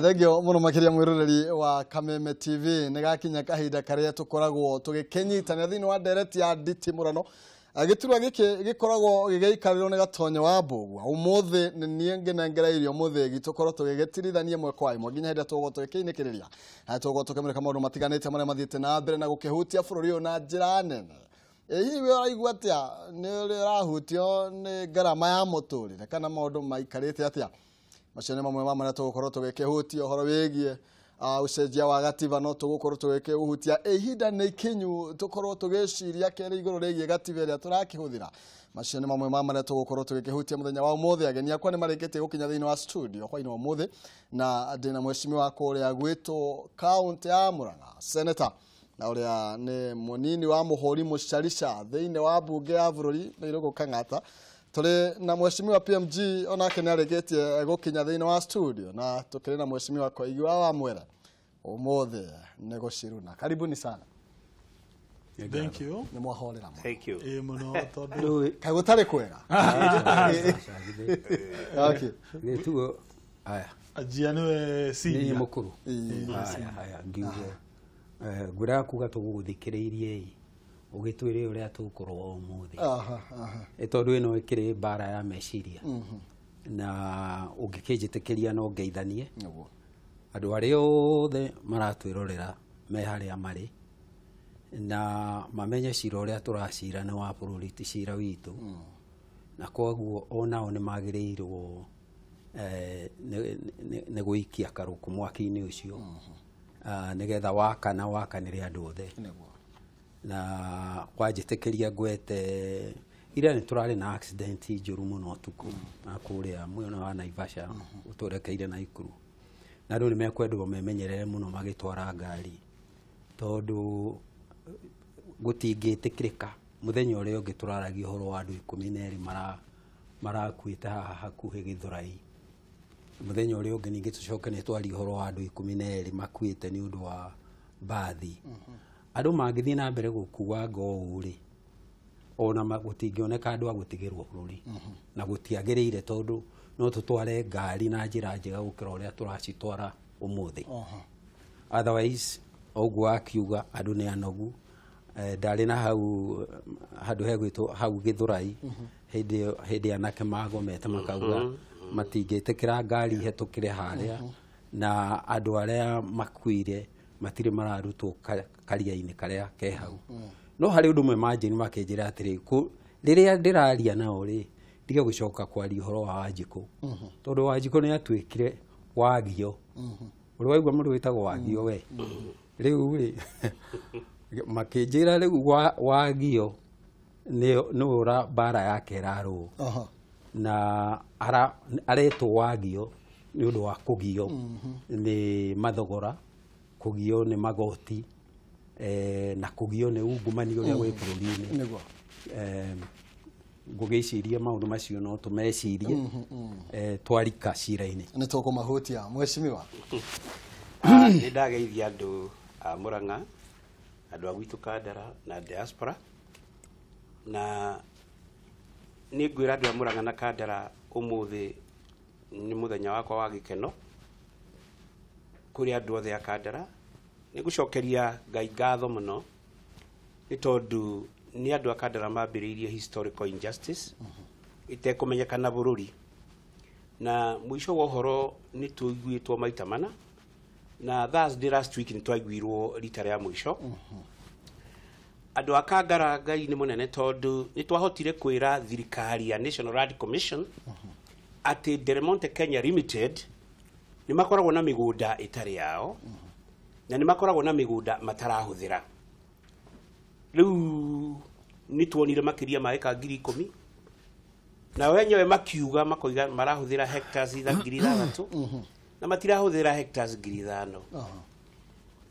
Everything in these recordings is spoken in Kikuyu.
Thengio muno makiria mwiroreri wa Kameme TV. Nĩ gakinya kahinda karĩa tũkoragwo tũgĩkĩnyitanĩra thĩinĩ wa ndereti ya nditimũrano. Gĩturwa gĩkĩ gĩkoragwo gĩgĩikarĩrwo nĩ Gatonyo wa Mbũgua. Ũmũthĩ nĩ niĩ ngĩnengereirio mũthĩgi tũkorwo tũgĩgĩtirithania ĩmwe kwa ĩmwe nginya hĩndĩ ĩrĩa tũgũkorwo tũgĩkĩinĩkĩrĩria. Tũgũkorwo tũkĩmũrĩka maũndũ matiganĩte marĩa mathiĩte na mbere na gũkĩhutia bũrũri ũyũ na njĩra nene. Hihi we ũraigua atĩa? Nĩ ũrĩ ũrahutio nĩ ngarama ya mũtũrĩre kana maũndũ maikarĩte atĩa? Macio nĩ mamwe ma marĩa tũgũkorwo tũgĩkĩhutia ũhoro wĩgiĩ ũcenjia wa gatiba no tũgũkorwo tũgĩkĩũhutia. Ihinda nĩ ikinyu tũkorwo tũgĩciria kerĩ igũrũ rĩgiĩ gatiba ĩrĩa tũrakĩhũthĩra. Macio nĩ mamwe ma marĩa tũgũkorwo tũgĩkĩhutia mũthenya wa ũmũthĩ. Ageni akwa nĩ marĩkĩtie gũkinya thĩinĩ wa studio hwainĩ wa ũmũthĩ, na ndĩna mheshimiwa kũrĩa gwitũ kaũntĩ ya Murang'a, senator na ũrĩa nĩ mũnini wa mũhũri mũcarica thĩinĩ wa mbunge ya bũrũri Nairobi Kang'ata. Tũrĩ na mheshimiwa PMG onake nĩ arĩkĩtie gũkinya thĩinĩ wa studio, na tũkĩrĩ na mheshimiwa Koigi wa Wamwere. Ũmũthĩ nĩ gũciruna. Karibuni sana. Thank you. Nĩ mwahorera mũno. Thank you. Ĩ mũno tondũ Kaĩ gũtarĩ kwega? Okay. Gĩtugo aya. Anjia nĩwe Nĩ senior. mũkũrũ. Haya haya ngiuge. Ngwĩraga kuga tũgũgũthikĩrĩirie ĩ ũgĩtwĩre ũrĩa tũkũrũa ũmũthĩ. Aha, aha. Ĩ tondũ ĩno ĩkĩrĩ mbara ya meciria. Na ũngĩkĩnjĩtĩkĩria no ngeithanie. Nĩguo. Andũ arĩa othe maratwĩrorera me harĩa marĩ na mamenye cira ũrĩa tũracira nĩ wa bũrũri ti cira witũ. Na koguo onao nĩ magĩrĩirwo nĩ gũikia karũkũ mwaki-inĩ ũcio. Nĩgetha wakana wakanĩre andũ othe. Nĩguo. Na wanjĩtĩkĩria ngwete ira nĩ tũrarĩ na accident njũru mũno ũtukũ na kũrĩa mwena wa Naivasha ũtũrekeire Naikuru. Na andũ nĩ mekwendwo memenyerere mũno magĩtwara ngari tondũ gũtingĩtĩkĩrĩka mũthenya ũrĩa ũngĩ tũraragia ũhoro wa andũ 12 marakuĩte haha hakuhĩ Gĩthũrai. Mũthenya ũrĩa ũngĩ ningĩ tũcoke nĩ twaria ũhoro wa andũ 12 makuĩte nĩ ũndũ wa mbathi. Andũ mangĩthiĩ na mbere gũkua ngo ũũ rĩ, ona gũtingĩoneka andũ a gũtigĩrwo bũrũri. Na gũtiagĩrĩire tondũ no tũtware ngari na njĩra njega gũkĩra ũrĩa tũracitwara ũmũthĩ. Otherwise, ũguo akiuga andũ nĩ anogu. Ndarĩ na hau handũ hegwĩtwo hau Gĩthũrai hĩndĩ anake magomete makauga matingĩtĩkĩra ngari ihetũkĩre harĩa, na andũ arĩa makuire matirĩ mararutwo karia-inĩ karĩa ke hau. No harĩ ũndũ ũmwe manjĩri makĩnjĩra atĩrĩ, rĩrĩa ndĩraria nao rĩ, ndige gũcoka kwaria ũhoro wa Wanjikũ. Tondũ Wanjikũ nĩ atuĩkire wagio. Ũrĩ waigua mũndũ wĩtagwo wagio we? Rĩu rĩ, makĩnjĩra rĩu wagio nĩ ũra mbara yake ĩrarũo. Na aretwo wagio nĩ ũndũ wa kũgio nĩ mathogora, kũgio nĩ magoti, na kũgio nĩ ungumania ũrĩa wĩ bũrũri-inĩ. Nĩguo. Ngũgĩciria maũndũ macio no tũmecirie, twarika cira-inĩ. Nĩ tũkũmahutia. Mheshimiwa. Nĩ ndageithia andũ a Murang'a, andũ a gwitũ Kandara na diaspora, na nĩ ngwĩra andũ a Murang'a na Kandara ũmũthĩ nĩ mũthenya wakwa wa gĩkeno kũrĩ andũ othe a Kandara. Nĩ ngũcokeria Ngai ngatho mũno nĩ tondũ nĩ andũ a Kandara mambĩrĩirie historical injustice ĩtekũmenyekana bũrũri, na mũico wa ũhoro nĩ tũiguĩtwo maita mana, na Thursday last week nĩ twaiguirwo rita rĩa mũico. Andũ a Kangara Ngai nĩ mũnene tondũ nĩ twahotire kwĩra thirikari ya National Land Commission atĩ Del Monte Kenya Limited nĩ makoragwo na mĩgũnda ĩtarĩ yao na nĩ makoragwo na mĩgũnda matarahũthĩra. Rĩu nĩ tuonire makĩria ma ĩka 10,000 na wenyewe makiuga makoiga marahũthĩra hectares 6,000 na matirahũthĩra hectares 5,000.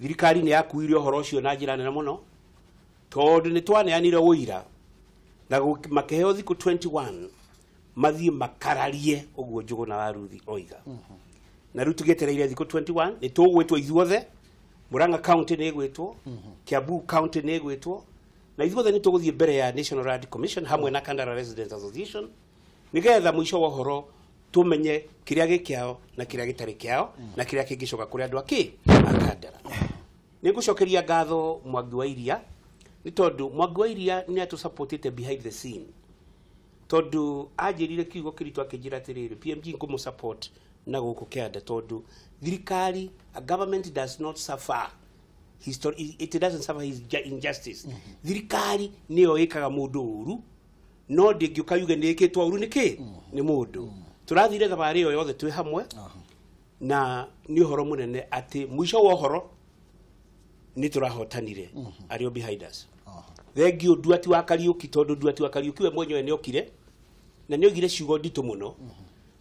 Thirikari nĩ yakuire ũhoro ũcio na njĩra nene mũno tondũ nĩ twaneanire ũira na makĩheo thikũ 21 mathiĩ makararie ũguo Njũgũna wa Ruthi oiga. Na rĩu tũgĩetereire thikũ 21 nĩ tũgwĩtwo ithuothe, Murang'a County nĩ ĩgwĩtwo, Kiambu County nĩ ĩgwĩtwo, na ithuothe nĩ tũgũthiĩ mbere ya National Land Commission hamwe na Kandara Residents Association nĩgetha mũico wa ũhoro Tumenye kiria gĩkĩao na kiria gĩtarĩ kĩao na kiria kĩngĩcoka kũrĩ andũ akĩ akandara. Nĩngũcokeria ngatho Mwangi wa Iria nĩ tondũ Mwangi wa Iria nĩ atũsupportĩte behind the scene, tondũ anjĩrire kiugo kĩritũ akĩnjĩra atĩrĩrĩ, PMG ngũmũ support na gũkũ kĩanda tondũ thirikari, a government does not suffer history, it doesn't suffer his injustice. Thirikari nĩyo ĩkaga mũndũ ũru, no ndĩngĩũka yuge nĩ ĩkĩtwo ũru nĩkĩ nĩ mũndũ. Tũrathire thabarĩ ĩyo yothe twĩ hamwe, na nĩ ũhoro mũnene atĩ mũico wa ũhoro nĩ tũrahotanire arĩ o behind us. Thengiũ Nduati wa Kariũki, tondũ Nduati wa Kariũki we mwenyewe nĩ okire na nĩ oigire ciugo nditũ mũno,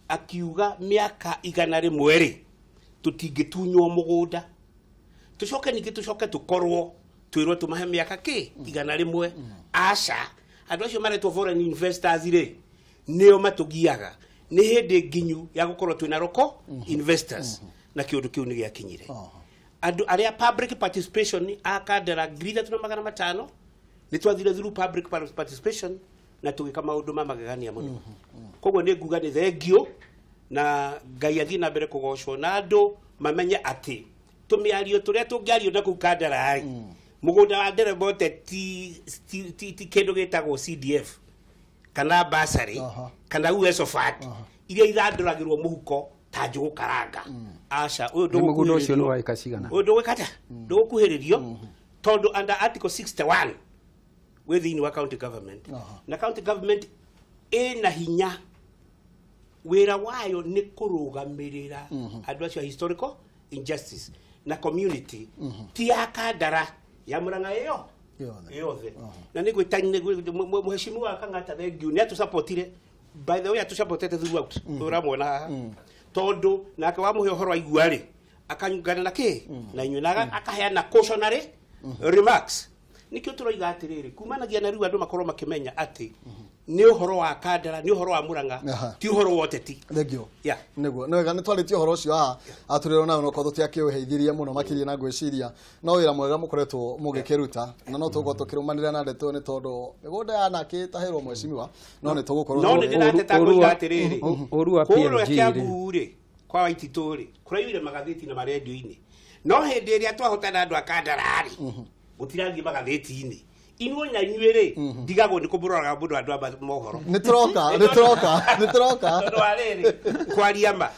akiuga mĩaka 100 rĩ tũtingĩtunywo mũgũnda, tũcoke ningĩ tũcoke tũkorwo twĩrwo tũmahe mĩaka kĩ 100. Aca, andũ acio maretwo foreign investors rĩ nĩo matũgiaga, nĩ hĩndĩ nginyu ya gũkorwo twĩna local investors, na kĩũndũ kĩu nĩ gĩakinyire. Andũ arĩa public participation a Kandara 3,500 nĩ twathire through public participation na tũgĩka maũndũ ma magegania mũno. Koguo nĩ nguga nĩ thengiũ na Ngai athiĩ na mbere kũgocwo, na andũ mamenye atĩ tũmĩario tũrĩa tũngĩario na kũu Kandara rĩ, mũgũnda wa Nderebote ti kĩndũ gĩtagwo CDF kana bursary kana USOFAT iria ithandũragĩrwo mũhuko ta njũgũ karanga. Aca, ũyũ mũgũnda ũcio nĩ wa ĩka cigana? Ũyũ ndũgwĩkata ndũgũkuhĩrĩrio tondũ under article 61 wĩ thĩinĩ wa county government, na county government ĩna hinya, wĩra wayo nĩ kũrũgamĩrĩra andũ acio a historical injustice na community ti ya Kandara, ya Murang'a ĩyo yothe. Na nĩ gwĩta mũheshimiwa Kang'ata thengiũ nĩ atũsupportire, by the way atũsupportete throughout, ũramwona haha, tondũ nake wamũhe ũhoro aigua rĩ akanyungana na kĩ na inyuĩ na akaheana cautionary remarks. Nĩkĩo tũroiga atĩrĩrĩ, kumanagia na rĩu andũ makorwo makĩmenya atĩ nĩ ũhoro wa Kandara, nĩ ũhoro wa Murang'a, ti ũhoro wa ũteti. Thengiũ. Nĩguo nĩ wega nĩ twarĩtie ũhoro ũcio haha atũrĩrwo nayo no korwo tũtiakĩũheithirie mũno makĩria, na ngwĩciria no wĩra mwega mũkoretwo mũgĩkĩruta, na no tũgũkorwo tũkĩrũmanĩrĩra na ndeto nĩ tondũ mĩgũnda yanakĩtahĩrwo mheshimiwa, no nĩ tũgũkorwo no nĩ ndĩrateta ngũiga atĩrĩrĩ, ũru wa kũrĩa PMG rĩ Kiambu rĩ kwa Waititũ rĩ kũraiyũire magathĩti na marendio-inĩ, no hĩndĩ ĩrĩa twahotana andũ a Kandara rĩ gũtirathiĩ magathĩti-inĩ. Inyuĩ na inyuĩ rĩ ndigagwo nĩ kũmũroraga mũndũ andũ a mohoro. Nĩ tũroka, nĩ tũroka, nĩ tũroka. Tondũ wa rĩrĩ kwaria ma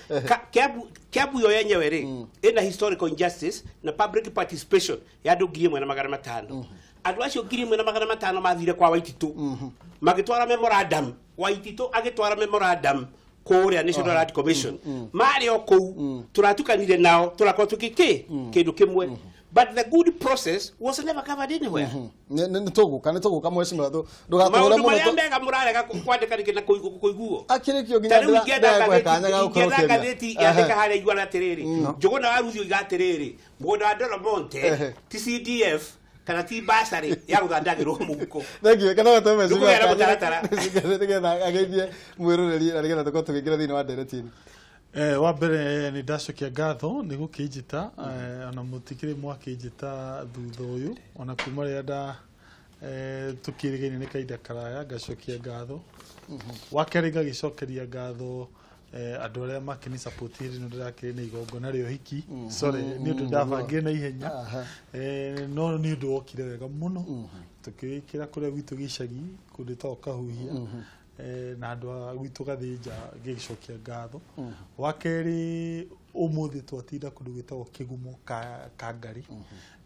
Kiambu yo yenyewe rĩ ĩna historical injustice na public participation ya andũ 1,500. Andũ acio 1,500 mathire kwa Waititũ magĩtwara memorandum, Waititũ agĩtwara memorandum kũrĩa National Land Commission, marĩ o kũu tũratukanire nao tũrakorwo tũkĩkĩ kĩndũ kĩmwe. But the good process was never covered anywhere. Nĩ tũgũka mheshimiwa, ndũgatũgũre Maũndũ mũno marĩa mega mũrarega kwandĩka rĩngĩ na kũiguo. Akĩrĩkio nginya Ta rĩu ndĩrakũhe kanya ga gũkorwo ingĩenda ũkĩaria. ngathĩti yandĩka harĩa iguana atĩrĩrĩ, Njũgũna wa Ruthi oiga atĩrĩrĩ, mũgũnda wa Delamonte ti CDF kana ti bursary ya gũthandagĩrwo mũhuko. Thengiũ, kana gatũhe mheshimiwa Ndũkũgĩa na kanya mũtaratara. nĩgetha ageithie mwĩroreri na nĩgetha tũkorwo tũkĩingĩra thĩinĩ wa ndereti ĩno. Wa mbere nĩ ndacokia ngatho nĩ gũkĩnjĩta, ona mũtikĩrĩ mwakĩnjĩta thutha ũyũ, ona kuma rĩrĩa nda tũkĩrĩgaine nĩ kahinda karaya, ngacokia ngatho. Wa kerĩ ngagĩcokeria ngatho andũ arĩa makĩni support hĩndĩ ĩno ndĩrakĩrĩ na igongona rĩa ũhiki. Sorry, nĩ ũndũ ndabangire na ihenya, no nĩ ũndũ wokire wega mũno, tũkĩwĩkĩra kũrĩa gwitũ gĩcagi kũndũ gwĩtagwo Kahuhia, na andũ a gwitũ Gathĩnja ngĩgĩcokia ngatho. Wa kerĩ ũmũthĩ twatinda kũndũ gwĩtagwo Kĩgumo Kangari,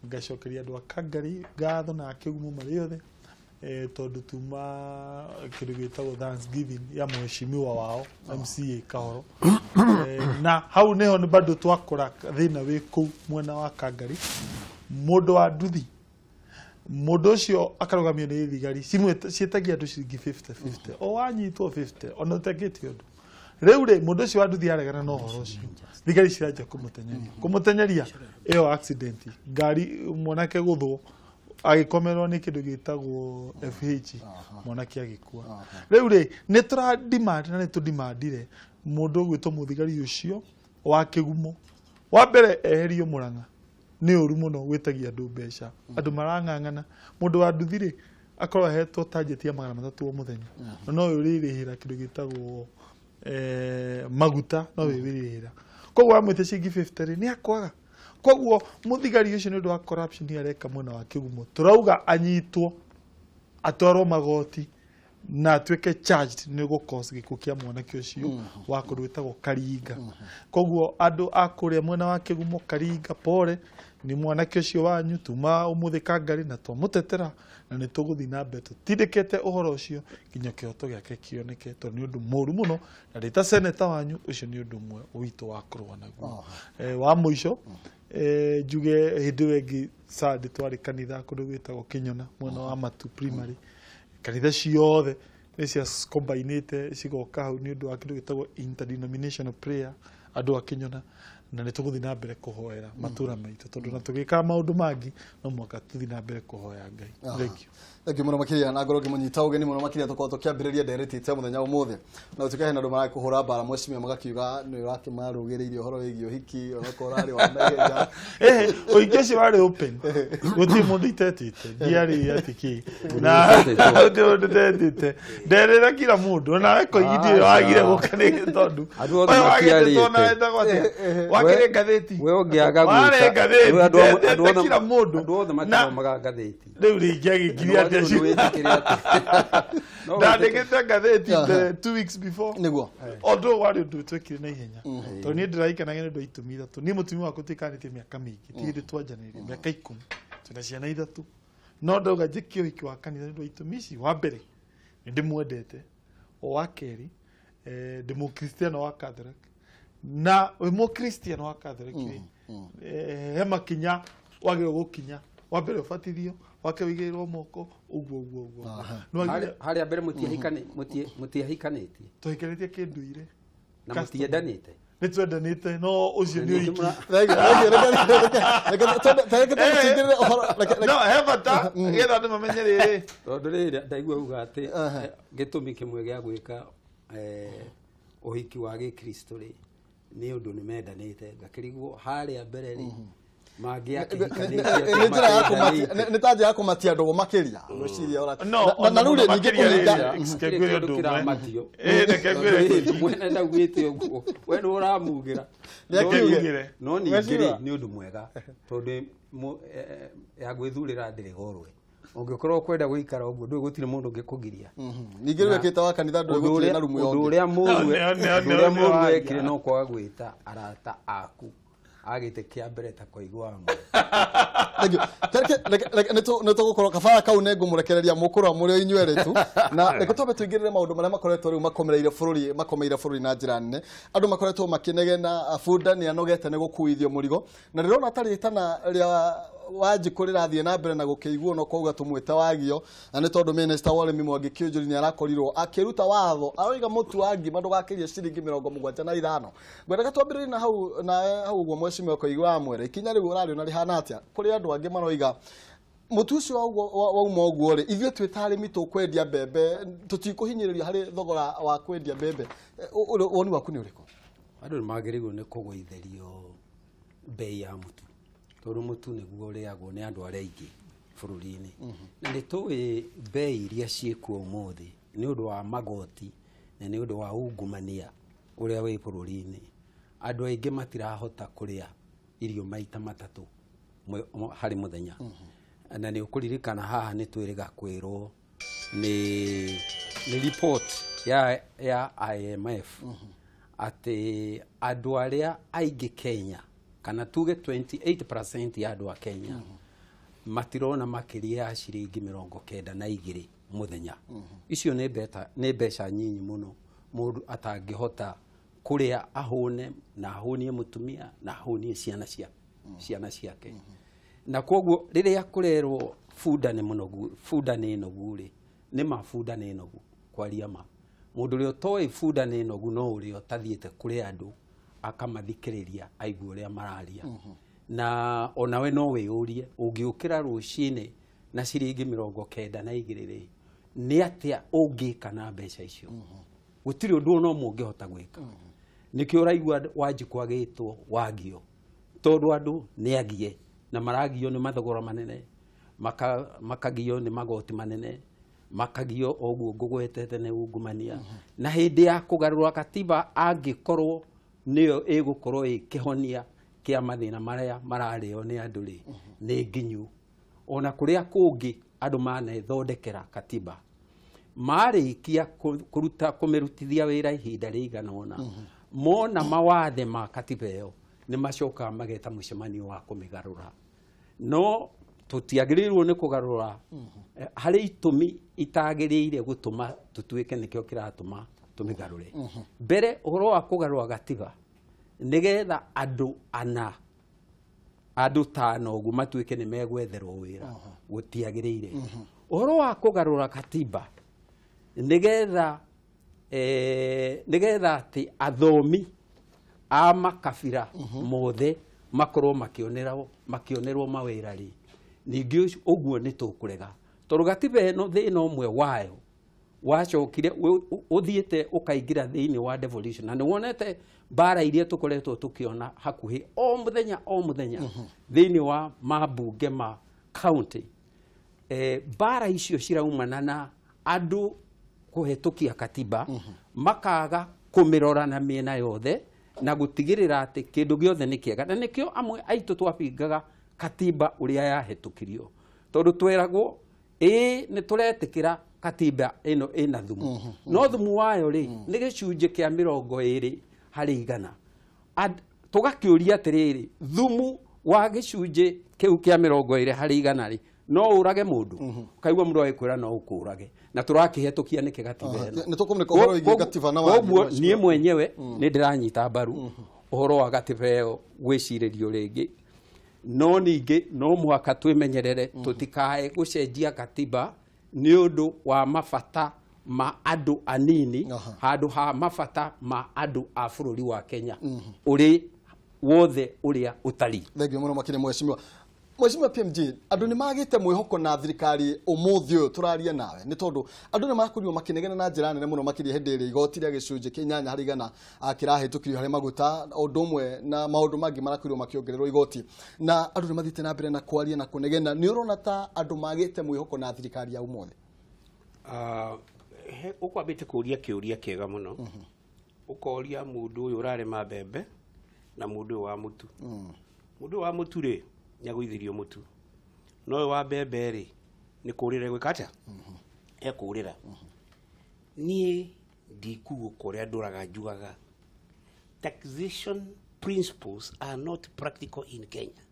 ngacokeria andũ a Kangari ngatho na Kĩgumo marĩ othe, tondũ tuma kĩndũ gĩtagwo Thanksgiving ya mheshimiwa wao MCA Kahoro, na hau nĩho nĩ bado twakora thĩna wĩ kũu mwena wa Kangari, mũndũ wa nduthi mũndũ ũcio akarũgamio nĩ thigari ciĩtagia andũ ciringi 50-50, o wanyitwo 50 ona ũtengĩte ũndũ. Rĩu rĩ mũndũ ũcio wa nduthi aregana na ũhoro ũcio, thigari ciranjia kũmũtenyeria ĩyo accident, ngari mwanake gũthwo agĩkomerwo nĩ kĩndũ gĩtagwo FH, mwanake agĩkua. Rĩu rĩ nĩ tũra demand na nĩ tũdemandire mũndũ ũgwĩtwo mũthigari ũcio wa Kĩgumo wa mbere eherio Murang'a. Nĩ ũru mũno gwĩtagia andũ mbeca, andũ marang'ang'ana. Mũndũ wa nduthi rĩ akorwo ahetwo target ya 300 o mũthenya, na no ũrĩrĩhĩra kĩndũ gĩtagwo Maguta no wĩwĩrĩra. Koguo wamwĩte ciringi 50 rĩ, nĩ akwaga. Koguo mũthigari ũcio nĩ ũndũ wa corruption areka mwena wa Kĩgumo, tũrauga anyitwo, atwarwo magoti na atuĩke charged nĩ gũ cause gĩkuũ kĩa mwanake ũcio wa kũndũ gwĩtagwo Karinga. Koguo andũ a kũrĩa mwena wa Kĩgumo, Karinga, pole nĩ mwanake ũcio wanyu tuma ũmũthĩ Kangari na twamũtetera na nĩ tũgũthiĩ na mbere tũtindĩkĩte ũhoro ũcio nginya kĩhoto gĩake kĩoneke, tondũ nĩ ũndũ mũru mũno na ndĩ ta seneta wanyu ũcio nĩ ũndũ ũmwe witũ wa kũrũa naguo. Wa mũico, njuge hĩndĩ ĩyo ĩngĩ Sunday twarĩ kanitha kũndũ gwĩtagwo Kĩnyona mwena wa Matu Primary. Kanitha ciothe nĩ cia combinĩte cigoka hau nĩ ũndũ wa kĩndũ gĩtagwo interdenominational prayer andũ a Kĩnyona, na nĩ tũgũthiĩ na mbere kũhoera matũra maitũ tondũ na tũgĩkaga maũndũ mangĩ no mũhaka tũthiĩ na mbere kũhoya Ngai. Thank you. Thank you mũno makĩria na ngorwo ngĩmũnyita ũgeni mũno makĩria tũkorwo tũkĩambĩrĩria ndereti ta mũthenya ũmũthĩ na gũtuĩka hena andũ marakũhũra mbara mheshimiwa magakiuga nĩ ũrakĩmarũgĩrĩirie ũhoro wĩgiĩ ũhiki onokorwo ũrarĩ wa naihenya. Ũhiki ũcio warĩ open, gũtirĩ mũndũ itetĩte, ndiarĩ atĩ kĩ na gũtirĩ mũndũ itetĩte, nderĩra kila mũndũ onawe koigi ndirĩ wagire gũka nĩ tondũ Andũ othe ũyũ wagĩtĩtwo matiarĩte. na wetagwo atĩa, wakĩrĩ ngathĩti, We ũngĩaga warĩ gwĩta ngathĩti, Rĩu andũ ndetete kila mũndũ andũ othe na mathomaga ngathĩti. Rĩu rĩngĩ agĩkiria atĩa Nĩwagĩrĩirwo nĩ wĩtĩkĩre atĩ No wĩtĩkĩre. Ndandĩkĩte ngathĩti mbere 2 weeks before. Nĩguo. Although warĩ ũndũ twekire na ihenya tondũ niĩ ndĩraikanagia nĩ ũndũ wa itũmi ithatũ. Niĩ mũtumia wakwa tũikanĩtie mĩaka mĩingĩ, ti hĩndĩ twanjanĩirie, mĩaka 10, twĩna ciana ithatũ, no ndauga njĩke ũhiki wa kanitha nĩ ũndũ wa itũmi ici. Wa mbere, nĩ ndĩmwendete. O wa kerĩ, ndĩ mũkristiano wa Catholic, na wĩ mũkristiano wa Catholic rĩ, he makinya wagĩrĩirwo gũkinya. Wa mbere ũbatithio, wa kerĩ ũigĩrĩrwo moko, ũguo ũguo ũguo. Nĩ wagĩrĩire- Harĩa mbere mũtiahikanĩtie? Tũhikanĩtie kĩndũire. Na Custom. mũtiendanĩte? Nĩ twendanĩte, no ũcio nĩ Ningĩ ũhiki. Thank you, thank you. Reke tũcingĩrĩre ũhoro No he bata nĩgetha andũ mamenye rĩrĩ. Tondũ rĩrĩ ndaigua uga atĩ gĩtũmi kĩmwe gĩa gwĩka ũhiki wa gĩkristo rĩ nĩ ũndũ nĩ mendanĩte, ngakĩrigwo harĩa mbere rĩ mangĩakĩhikanĩtie Nĩ njĩra ya kũmatia, nĩ ta njĩra ya kũmatia ndũgũ makĩria ngwĩciria ũra No, na rĩu rĩ ningĩ makĩria kũhinga rĩrĩ. Gũtirĩ Ngwĩre kĩndũ ũndũ ũmwe. kĩramatio. Reke ngwĩre Tondũ mwene ndaugĩte ũguo, we nĩ ũramugĩra. Nĩ akiuge. No ningĩ rĩ Mheshimiwa. nĩ ũndũ mwega tondũ ya gwĩthurĩra ndĩrĩ gorwe. Ũngĩkorwo ũkwenda gũikara ũguo ndũĩ gũtirĩ mũndũ ũngĩkũgiria. Ningĩ rĩu ĩkĩte wa kanitha ndũĩ Ũndũ gũtirĩ ũrĩa na rumu ũndũ yongĩ. ũrĩa mũru No, ũndũ ũrĩa nĩ mũru waria. wekire no kwaga gwĩta arata aku agĩte kĩa mbere ta koigua mwe. Thank you. Reke nĩ tũgũkorwo kabara kau nĩ ngũmũrekereria mũkũrwa mũrĩ o inyuerĩ tu, na reke twambe tũingĩrĩre maũndũ marĩa makoretwo rĩu makomereire bũrũri, makomeire bũrũri na njĩra nene. Andũ makoretwo makĩnegena bunda nĩ anogete nĩ gũkuithio mũrigo, na ndĩrona ta rĩtana rĩa Wanjikũ rĩrathiĩ na mbere na gũkĩiguo no kwauga tũmwĩte wagio, na nĩ tondũ minister wa ũrĩmi Mwangi Kiunjuri nĩ arakorirwo akĩruta watho aroiga mũtu wa ngima ndũgakĩrie ciringi 75. Ngwendaga twambĩrĩrie na hau nawe hau ũguo mheshimiwa Koigi wa Mwere, ikinya rĩu ũrarĩona rĩhana atĩa kũrĩ andũ angĩ maroiga mũtu ũcio wauma ũguo rĩ, ithuĩ twĩ ta arĩmi tũkwendia mbembe tũtikũhinyĩrĩrio harĩ thogora wa kwendia mbembe. Woni waku nĩ ũrĩkũ? Andũ nĩ magĩrĩirwo nĩ kũgũithĩrio mbei ya mũtu tondũ mũtu nĩguo ũrĩagwo nĩ andũ arĩa aingĩ bũrũri-inĩ, na nĩ tũĩ mbei iria ciĩkuo ũmũthĩ nĩ ũndũ wa magoti na nĩ ũndũ wa ungumania ũrĩa wĩ bũrũri-inĩ. Andũ aingĩ matirahota kũrĩa irio maita matatũ harĩ mũthenya. Na nĩ ũkũririkana haha nĩ twĩrĩga kwĩrwo nĩ report ya IMF atĩ andũ arĩa aingĩ Kenya, kana tuge 28% ya andũ a Kenya, matirona makĩria ya ciringi 92 mũthenya. Icio nĩ mbeca nyinyi mũno mũndũ atangĩhota kũrĩa ahũne na ahũnie mũtumia na ahũnie ciana ciake. Na koguo rĩrĩa kũrerwo bunda nĩ mũnogu, bunda nĩ nogu rĩ, nĩ ma bunda nĩ nogu. Kwaria ma, mũndũ ũrĩa ũtoĩ bunda nĩ nogu no ũrĩa ũtathiĩte kũrĩ andũ akamathikĩrĩria aigue ũrĩa mararia. Na onawe no wĩyũrie, ũngĩũkĩra rũcinĩ na ciringi 92 rĩ, nĩ atĩa ũngĩka na mbeca icio? Gũtirĩ ũndũ ona ũmwe ũngĩhota gwĩka. Nĩkĩo ũraigua Wanjikũ agĩtwo wagio, tondũ andũ nĩ agie na maragio nĩ mathogora manene, makagio nĩ magoti manene. Makagio oguo ngũgwetete nĩ ungumania. Na hĩndĩ ya kũgarũra katiba angĩkorwo nĩyo ĩgũkorwo ĩ kĩhonia kĩa mathĩna marĩa mararĩo nĩ andũ rĩ, nĩ nginyu. Ona kũrĩa kũngĩ andũ manethondekera katiba marĩkia kũruta kũmĩrutithia wĩra ihinda rĩigana ũna, mona mawathe ma katiba ĩyo nĩ macokaga mageta mũcemanio wa kũmĩgarũra. No tũtiagĩrĩirwo nĩ kũgarũra harĩ itũmi itagĩrĩire gũtũma tũtuĩke nĩkĩo kĩratũma tũmĩgarũre. Mbere ũhoro wa kũgarũra gatiba nĩgetha andũ ana andũ tano ũguo matuĩke nĩ megwetherwo wĩra gũtiagĩrĩire. Ũhoro wa kũgarũra katiba nĩgetha nĩgetha atĩ athomi a makabira mothe makorwo makĩonerwo mawĩra rĩ, ningĩ ũguo nĩ tũkũrega tondũ gatiba ĩno thĩna ũmwe wayo wacokire ũthiĩte ũkaingĩra thĩinĩ wa devolution, na nĩ wonete mbara iria tũkoretwo tũkĩona hakuhĩ o mũthenya o mũthenya thĩinĩ wa mambunge ma county. Mbara icio ciraumana na andũ kũhetũkia katiba makaga kũmĩrora na mĩena yothe na gũtigĩrĩra atĩ kĩndũ gĩothe nĩ kĩega, na nĩkĩo amwe aitũ twabingaga katiba ũrĩa yahetũkirio tondũ tweragwo ĩĩ nĩ tũretĩkĩra katiba ĩno ĩna thumu, no thumu wayo rĩ nĩ gĩcunjĩ kĩa 20 harĩ igana. Tũgakĩũria atĩrĩrĩ, thumu wa gĩcunjĩ kĩu kĩa 20 harĩ igana rĩ no ũrage mũndũ? Ũkaigua mũndũ agĩkwĩra no ũkũrage, na tũrakĩhetũkia nĩkĩ gatiba ĩno? Nĩ tũkũmĩka ũhoro wĩgiĩ gatiba na koguo niĩ mwenyewe nĩ ndĩranyita mbaru ũhoro wa gatiba ĩyo gwĩcirĩrio rĩngĩ, no ningĩ no mũhaka twĩmenyerere tũtikae gũcenjia katiba nĩ ũndũ wa mabata ma andũ anini handũ ha mabata ma andũ a bũrũri wa Kenya ũrĩ wothe ũrĩa ũtari. Thengiũ mũno makĩria mheshimiwa. Mheshimiwa PMG, andũ nĩ magĩte mwĩhoko na thirikari ũmũthĩ ũyũ tũraria nawe nĩ tondũ andũ nĩ makorirwo makĩnegena na njĩra nene mũno makĩria hĩndĩ ĩrĩa igoti rĩa gĩcunjĩ kĩa 8 harĩ igana kĩrahĩtũkirio harĩ maguta ũndũ ũmwe na maũndũ mangĩ marakorirwo makĩongererwo igoti, na andũ nĩ mathiĩte na mbere na kwaria na kũnegena. Nĩ ũrona ta andũ magĩte mwĩhoko na thirikari ya ũmũthĩ? Ũkwambĩte kũũria kĩũria kĩega mũno, ũkoria mũndũ ũyũ ũrarĩma mbembe na mũndũ ũyũ wa mũtu. Mũndũ ũyũ wa mũtu rĩ nĩagũithirio mũtu, no ũyũ wa mbembe rĩ nĩ kũrĩra egwĩka atĩa? Ekũrĩra. Niĩ ndikugũka ũrĩa ndũraga njugaga taxation principles are not practical in Kenya.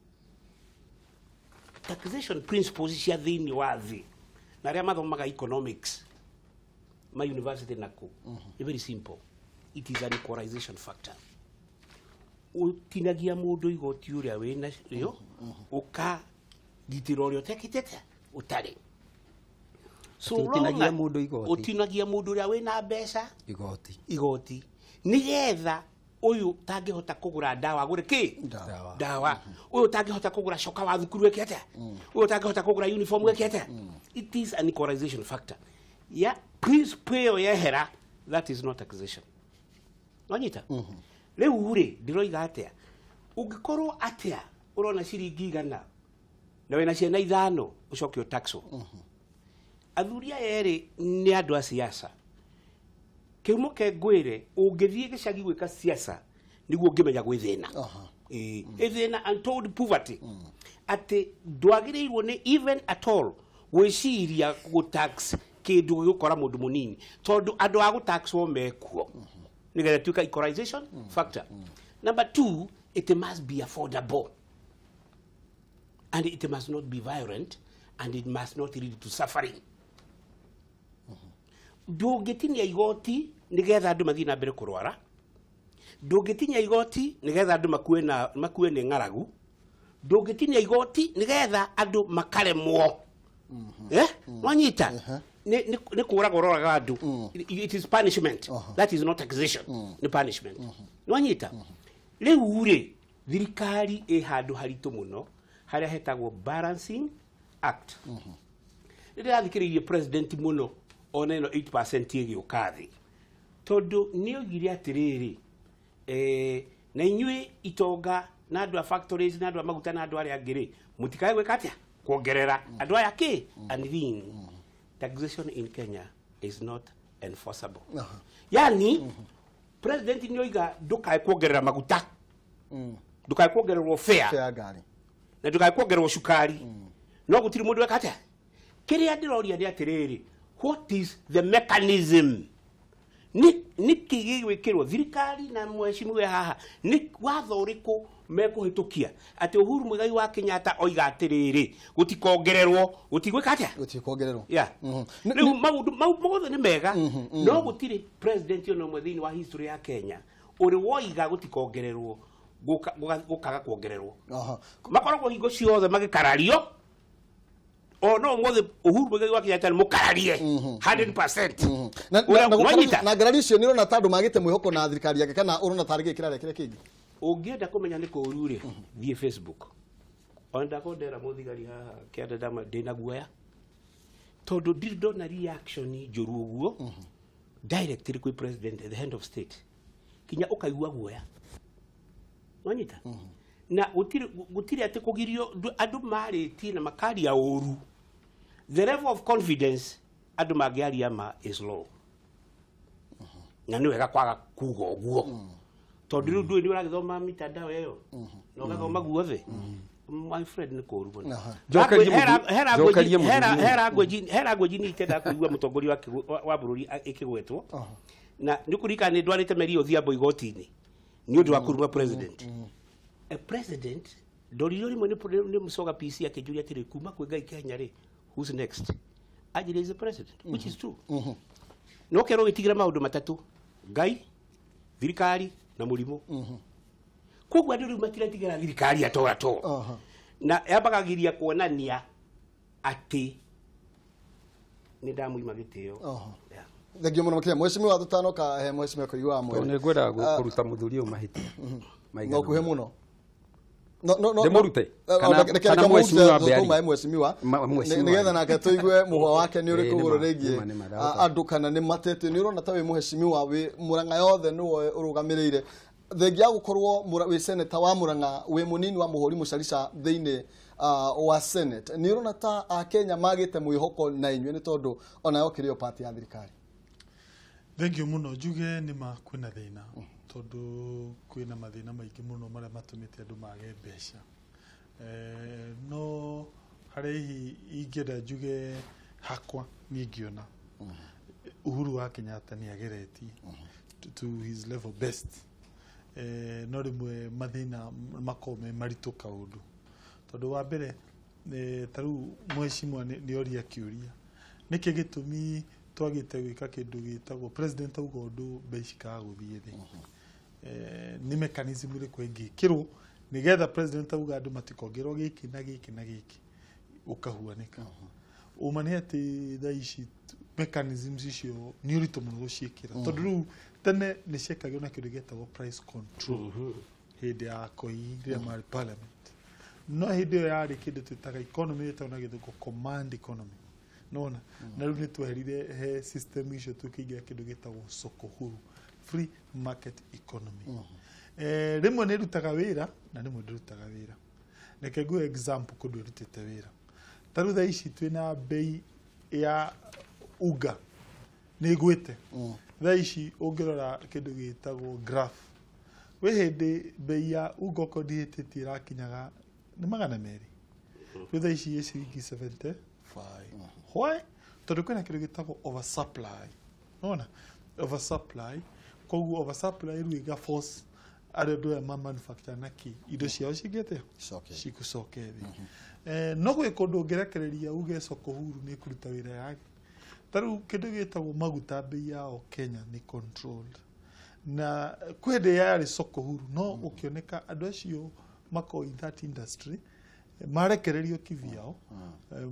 Taxation principles cia thĩinĩ wa thĩ na arĩa mathomaga economics ma university naku nĩ very simple, it is an equalization factor. Ũtinagia mũndũ igoti ũrĩa wĩna rĩo ũkagitĩra ũrĩa ũtekĩte ũtarĩ. So ũtinagia mũndũ igoti, ũtinagia mũndũ ũrĩa wĩna mbeca igoti nĩgetha ũyũ tangĩhota kũgũra ndawa agũre kĩ? Ndawa. Ũyũ tangĩhota kũgũra coka wa thukuru eke atĩa? Ũyũ tangĩhota kũgũra uniform eke atĩa? It is an equalization factor. Ya principle ĩyo yehera, that is not taxation. Wanyita? Rĩu rĩ ndĩroiga atĩa, ũngĩkorwo atĩa ũrona ciringi 100 na wĩna ciana 5 ũcoke ũtaxwo. Athuri aya erĩ nĩ andũ a siasa. Kĩhumo ke ngwĩre ũngĩthiĩ gĩcagi gwĩka siasa nĩguo ũngĩmenya gwĩ thĩna. Ĩ thĩna untold poverty. Atĩ ndwagĩrĩirwo nĩ even at all gwĩciria gũtax kĩndũ gĩgũkora mũndũ mũnini tondũ andũ a gũtaxwo mekuo nĩgetha ĩtuĩka equalization factor. Number 2, it must be affordable and it must not be violent and it must not lead to suffering. Ndũngĩtinia igoti nĩgetha andũ mathiĩ na mbere kũrwara, ndũngĩtinia igoti nĩgetha andũ makue nĩ ng'aragu, ndũngĩtinia igoti nĩgetha andũ makaremwo. Wanyita? Nĩ kũraga ũroraga andũ. It is punishment. That is not taxation. Nĩ punishment. Wanyita? Rĩu rĩ thirikari ĩ handũ haritũ mũno harĩa hetagwo Balancing Act. Rĩrĩa athikĩrĩirie president mũno ona ĩno 8% ĩgĩũka thĩ tondũ nĩ oigire atĩrĩrĩ, na inyuĩ itonga na andũ a factories na andũ a maguta na andũ arĩa angĩ rĩ mũtikae gwĩka atĩa kuongerera andũ aya kĩ anini. Taxation in Kenya is not enforceable. Yani president nĩ oiga ndũkae kuongerera maguta, ndũkae kuongererwo fare ya ngari na ndũkae kuongererwo cukari, no gũtirĩ mũndũ weka atĩa. Kĩrĩa ndĩroria nĩ atĩrĩrĩ, what is the mechanism? Nĩkĩ gĩgwĩkĩrwo thirikari na mheshimiwa haha nĩ watho ũrĩkũ mekũhĩtũkia atĩ Uhuru Muigai wa Kenyatta oiga atĩrĩrĩ gũtikongererwo gũtigwĩka atĩa gũtikongererwo. Yeah. Rĩu maũndũ mau mothe nĩ mega, no gũtirĩ president ona ũmwe thĩinĩ wa history ya Kenya ũrĩ woiga gũtikongererwo gũkaga kuongererwo. Makoragwo hingo ciothe magĩkarario o no mothe Uhuru Muigai wa Kenyatta nĩ mũkararie 100%. Na ngarari icio nĩ ũrona ta andũ magĩte mwĩhoko na thirikari yake kana ũrona tarĩ gĩkĩ kĩrarekire kĩngĩ? Ũngĩenda kũmenya nĩ kũũru rĩ, thiĩ Facebook. Ona ndakondera mũthigari haha kĩanda ndama ndĩna guoya tondũ ndirĩ ndona reaction njũru ũguo directly kwĩ president, the head of state, kinya ũkaigua guoya. Wanyita? Na gũtirĩ atĩ kũgirio andũ marĩtie na makaria ũru. The level of confidence andũ mangĩaria ma is low. Na nĩ wega kwaga kuga ũguo tondũ rĩu ndũĩ nĩ ũragĩthoma mitandao ĩyo na ũgathoma guothe. My friend nĩ kũũru mũno. Hera ngwenji nĩ itendaga kũigua mũtongoria wa bũrũri ĩkĩgwetwo, na nĩ kũririkana nĩ ndwarĩte Mary Odhiambo igoti-inĩ nĩ ũndũ wa kũruma president. A president ndoririo rĩmwe nĩ Mũcoga PC akĩnjũria atĩrĩ, kuma kwĩ Ngai Kenya rĩ, who's next? Anjĩrire is the president, which is true. No kerwo gĩtigĩra maũndũ matatũ: Ngai, thirikari na mũrimũ. Koguo andũ rĩu matiretigĩra thirikari ato ato. Na yambagagiria kuonania atĩ nĩ ndamũima gĩtĩo. Thengio mũno makĩria mheshimiwa tũtanoka he mheshimiwa kũigua mwere. Tondũ nĩngwendaga kũruta mũthuri ũyũ mahĩtia. No kuhe mũno. No ndĩmũrute kana mheshimiwa mbere mheshimiwa nĩgetha nake tũigue mũhwa wake nĩ ũrĩkũ igũrũ rĩgiĩ andũ kana nĩ matete. Nĩ ũrona ta wĩ mheshimiwa wĩ Murang'a yothe nĩwe ũrũgamĩrĩire, thengia gũkorwo wĩ senator wa Murang'a, wĩ mũnini wa Mũhũri Mũcarica thĩinĩ wa Senate, nĩ ũrona ta Akenya magĩte mwĩhoko na inyuĩ nĩ tondũ onayo kĩrĩ o party ya thirikari? Thengio mũno. Njuge nĩ ma kwĩna thĩna tondũ kwĩna mathĩna maingĩ mũno marĩa matũmĩte andũ mage mbeca. No harĩa hihi ingĩenda njuge hakwa niĩ ngĩona Uhuru wa Kenyatta nĩ ageretie to his level best. No rĩmwe mathĩna makoragwo me maritũ kaũndũ tondũ wa mbere ta rĩu mheshimiwa nĩ oria kĩũria nĩkĩ gĩtũmi twagĩte gwĩka kĩndũ gĩtagwo president auga ũndũ mbei cikaga gũthiĩ thĩ. Nĩ mechanism ĩrĩkũ ĩngĩkĩrwo nĩgetha president auga andũ matikongerwo gĩkĩ na gĩkĩ na gĩkĩ ũkahuanĩka. Ũma nĩ atĩ thaa ici mechanisms icio nĩ ũritũ mũno gũciĩkĩra tondũ rĩu tene nĩ ciekagĩrwo na kĩndũ gĩetagwo price control hĩndĩ ya Koi rĩrĩa marĩ parliament. No hĩndĩ ĩyo yarĩ kĩndũ twĩtaga economy ĩtagwo na gĩthũngũ command economy. Nona na rĩu nĩ tweherire he system icio tũkĩingĩra kĩndũ gĩtagwo soko huru, free market economy. Rĩmwe nĩ ĩrutaga wĩra na rĩmwe ndĩrutaga wĩra. Reke nguhe example kũndũ ĩrutĩte wĩra. Ta rĩu thaa ici twĩna bei ya unga nĩ ĩgwĩte. Thaa ici ũngĩrora kĩndũ gĩtagwo graph, wĩ hĩndĩ bei ya unga okorwo ndihĩtĩtie ĩrakinyaga nĩ 200, rĩu thaa ici ĩ ciringi 75. Why? Tondũ kwĩna kĩndũ gĩtagwo oversupply. Nona oversupply, koguo oversupply rĩu ĩga force arĩa andũ aya ma manufacture na kĩ indo ciao cingĩte cigũcoke thĩ. No gwĩ kũndũ ũngĩrekereria uge soko huru nĩ ĩkũruta wĩra yake. Ta rĩu kĩndũ gĩtagwo maguta bei yao Kenya nĩ controlled, na kwĩ hĩndĩ yarĩ soko huru no ũkĩoneka andũ acio makoragwo in that industry marekererio kivyao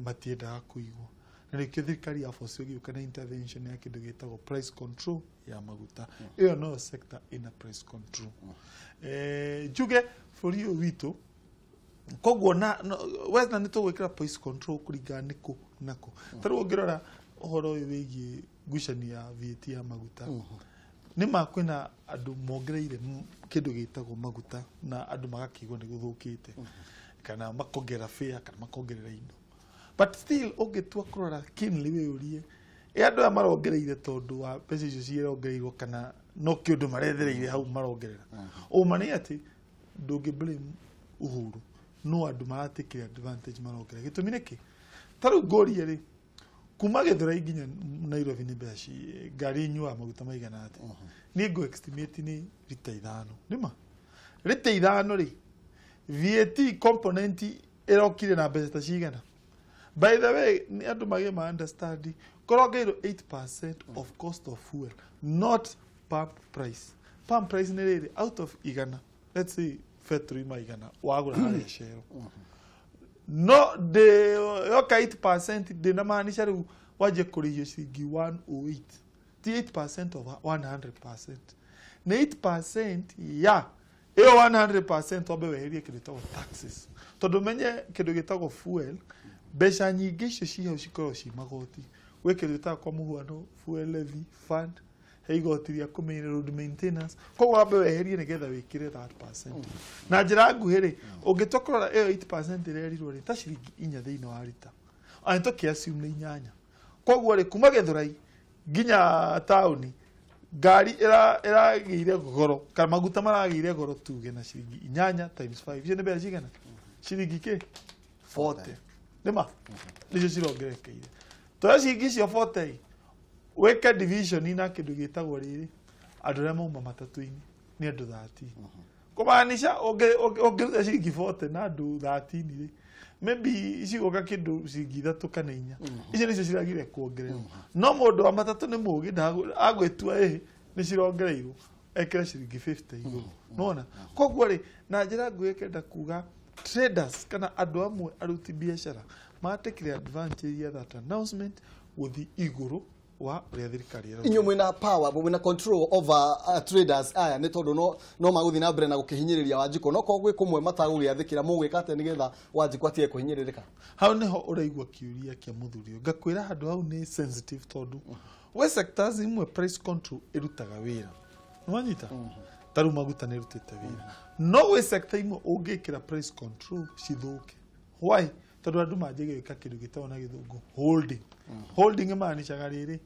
matiendaga kũigwo, na nĩkĩo thirikari ya force ĩgĩũka na intervention ya kĩndũ gĩtagwo price control ya maguta. Ĩyo noyo sector ĩna price control. Njuge bũrũri ũyũ witũ koguo na wetha nĩ tũgwĩkĩra price control kũringana nĩ kũ na kũ. Ta rĩu ũngĩrora ũhoro ũyũ wĩgiĩ ngucanio ya VAT ya maguta, nĩ ma kwĩna andũ mongereire kĩndũ gĩtagwo maguta na andũ magakĩigua nĩ gũthũkĩte, kana makongerera fare kana makongerera indo. But still ũngĩtua kũrora keenly wĩyũrie ĩ andũ aya marongereire tondũ wa mbeca icio cirongereirwo kana no kĩũndũ marethereire hau marongerera. Ũma nĩ atĩ ndũngĩ blame Uhuru, no andũ maratikire advantage marongerera. Gĩtũmi nĩ kĩ? Ta rĩu ngũrie rĩ, kuma Gĩthũrai nginya Nairobi nĩ mbeca ngari inyuaga maguta maigana atĩa? Niĩ ngũ estimate nĩ rita 5. Nĩma rita 5 rĩ, VAT component ĩrokire na mbeca ta cigana? By the way, nĩ andũ magĩe ma understand kũrongeirwo 8% of cost of fuel, not pump price. Pump price nĩ rĩrĩ, out of igana, let's say petrol ima igana wagũra harĩa Shell, no ndĩ yoka 8% ndĩnamaanisha rĩu wanjie kũrĩhio ciringi 108, ti 8% of 100%, nĩ 8% ya ĩyo 100%. Wambe weherie kĩndũ gĩtagwo taxes, tondũ menye kĩndũ gĩtagwo fuel, mbeca nyingĩ icio ci hau cikoragwo ci magoti. Gwĩ kĩndũ gĩtagwo kwa mũhuano fuel levy fund, he igoti rĩa kũmenya road maintenance, koguo wambe weherie nĩgetha wĩkĩre that percent. Na njĩra nguhĩ rĩ, ũngĩtua kũrora ĩyo 8% ĩrerirwo rĩ, ta ciringi 4 thĩinĩ wa rita, ona tũkĩ assume nĩ 8. Koguo rĩ, kuma Gĩthũrai nginya taũni ngari ĩragĩire goro kana maguta maragĩire goro tuge na ciringi 8 times 5, icio nĩ mbeca cigana? Ciringi kĩ 40. Nĩma nĩcio cirongerekeire. Toya ciringi icio 40, wĩke division na kĩndũ gĩtagwo rĩrĩ, andũ arĩa mauma matatũ-inĩ nĩ andũ 13, kũmaanisha ũngĩruta ciringi 40 na andũ 13 rĩ, maybe cigũka kĩndũ ciringi 3 kana 4. Icio nĩcio ciragire kuongererwo. No mũndũ wa matatũ nĩ mũgĩ, agwĩtua ĩhĩ nĩ cirongereirwo, ekĩre ciringi 50 igũrũ. Nĩwona? Koguo rĩ, na njĩra nguhĩ kenda kuga traders kana andũ amwe aruti biacara matekire advantage ya that announcement gũthiĩ igũrũ wa ũrĩa thirikari ĩrauga. Inyuĩ mwĩna power, mwĩna control over traders aya, nĩ tondũ no magũthiĩ na mbere na gũkĩhinyĩrĩria Wanjikũ, no korwo gwĩ kũmwe matagũgĩathĩkĩra, mũgwĩka atĩa nĩgetha Wanjikũ atige kũhinyĩrĩrĩka? Hau nĩho ũraigua kĩũria kĩa mũthuri ũyũ, ngakwĩra handũ hau nĩ sensitive, tondũ gwĩ sectors imwe price control ĩrutaga wĩra, nĩwanyita? Ta rĩu maguta nĩ ĩrutĩte wĩra, no gwĩ sector imwe ũngĩkĩra price control cithũke. Why? Tondũ andũ manjagia gwĩka kĩndũ gĩtagwo na gĩthũngũ holding. Holding ĩmaanishaga rĩrĩ,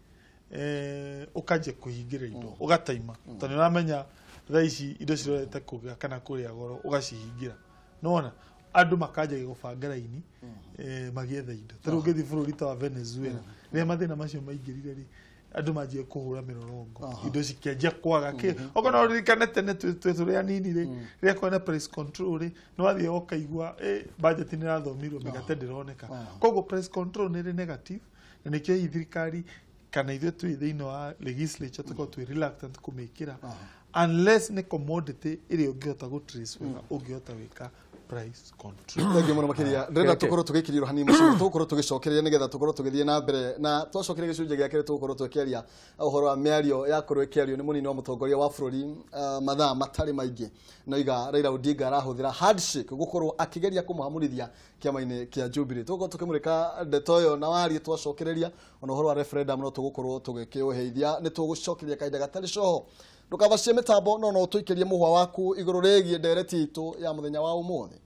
ũkanjia kũhingĩra indo, ũgataima, tondũ nĩ ũramenya thaa ici indo cirorete kũgĩa kana kũrĩa goro, ũgacihingĩra. Nĩwona andũ makanjagia gũbanga raini magĩetha indo. Ta rĩu ũngĩthiĩ bũrũri ta wa Venezuela, rĩrĩa mathĩna macio maingĩrire rĩ, andũ manjie kũhũra mĩrũrũngo, indo cikĩanjia kwaga kĩ. Okorwo no ũririkane tene twĩ tũrĩ anini rĩ, rĩrĩa kwarĩ na price control rĩ, nĩ wathiaga ũkaigua budget nĩ ĩrathomirwo, mĩgate ndĩroneka. Koguo price control nĩ ĩrĩ negative, na nĩkĩo hihi thirikari kana ithuĩ twĩ thĩinĩ wa legislature tũkorwo twĩ reluctant kũmĩkĩra, unless nĩ commodity ĩrĩa ũngĩhota gũ trace wega, ũngĩhota gwĩka price control. Thengiũ mũno makĩria. Ndĩrenda tũkorwo tũgĩkiria hanini mũciĩ, tũgũkorwo tũgĩcokereria nĩgetha tũkorwo tũgĩthiĩ na mbere, na twacokeria gĩcunjĩ gĩa kerĩ tũgũkorwo tũkĩaria ũhoro wa mĩario yakorwo ĩkĩario nĩ mũnini wa mũtongoria wa bũrũri mathaa matarĩ maingĩ. Noiga Raila Odinga arahũthĩra handshake gũkorwo akĩgeria kũmũhamũrithia kĩama-inĩ kĩa Jubilee. Tũgũkorwo tũkĩmũrĩka ndeto ĩyo na warie twacokereria, ona ũhoro wa referendum no tũgũkorwo tũgĩkĩũheithia. Nĩ tũgũcokeria kahinda gatarĩ coho. Ndũkabacie mĩtambo, no tũikĩrie mũhwa waku igũrũ rĩgiĩ ndereti itũ ya mũthenya wa ũmũthĩ.